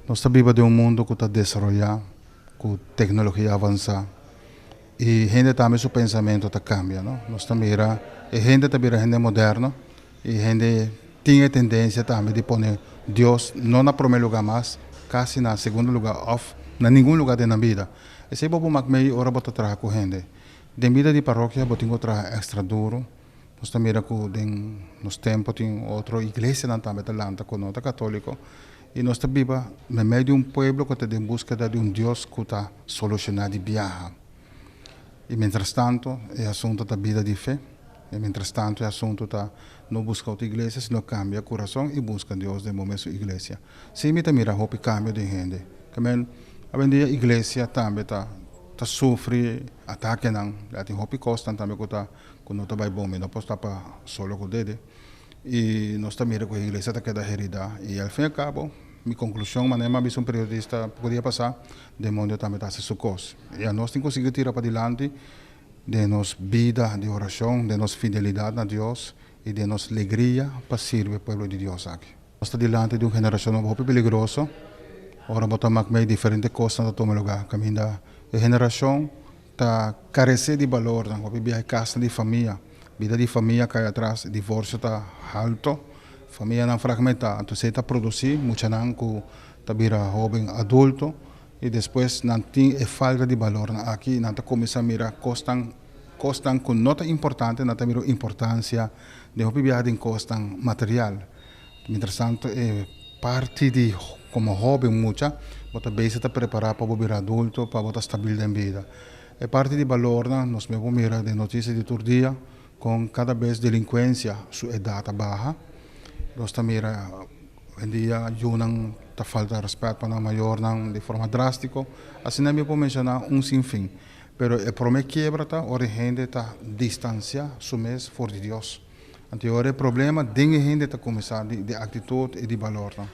Nos ta biba den un mundu ku ta desaroyá ku teknologia avansá i hende tambe su pensamentu ta kambia, no. Nos ta mira e hende ta bira hende moderno i hende tin e tendensia tambe di pone Dios no na promé lugá mas, kasi na segundo lugá òf na ningun lugá den nan bida. Esei bo por mak mei ora bo ta traha ku hende. Den bida di parokia bo tin ku traha èkstra duru. Nos ta mira ku den nos tempu tin otro iglesianan tambe ta lanta ku no ta katóliko i nos ta biba meimei di un pueblo ku ta den búskeda di un Dios ku ta solushoná di biaha. I mientrastantu e asuntu ta bida di fe, i mientrastantu e asuntu ta no buska otro iglesia sino kambia kurason i buska Dios den bo mesun iglesia. Sí mi ta mira hopi kambio den hende. Tamen awendia iglesia tambe ta ta sufri atakenan, ya tin hopi kosnan tambe ku ta ku no ta bai bon, mi no por tapa solo ku dede. I nos ta mira ku e iglesia ta keda heridá. I al fin i al kabo, mi konklushon, manera mi a bisa un periodista poko dia pasá, demonio tambe ta hasi su kos. I anos tin ku sigui tira padilanti den nos bida di orashon, den nos fidelidat na Dios i den nos legria pa sirbi e pueblo di Dios aki. Nos ta dilanti di un generashon nobo hopi peligroso. Ora bo ta mak mei diferente kosnan ta tuma lugá kaminda e generashon ta karesé di balornan. Hopi biaha e kasnan di famia, bida di famia kai atras, divorsio ta halto, famianan fragmentá. Anto esei ta produsí muchanan ku ta bira hóben adulto i despues nan tin e falta di balornan aki i nan ta kuminsá mira kosnan kosnan ku no ta importante, nan ta mira un importansia den hopi biaha den kosnan material. Mientrastanto e parti di komo hóben mucha bo ta bezig ta prepará pa bo bira adulto, pa bo ta stabil den bida. E parti di balornan nos mester por mira den notisia di tur dia kon kada bes delinkuensia su edat ta baha. Nos ta mira hoendia yunan ta falta rèspèt pa nan mayornan di forma drástiko. Asina mi por menshoná un sinfin. Pero e promé kiebra ta ora e hende ta distansiá su mes for di Dios. Anto e ora e problema den e hende ta kuminsá di aktitut i di balornan.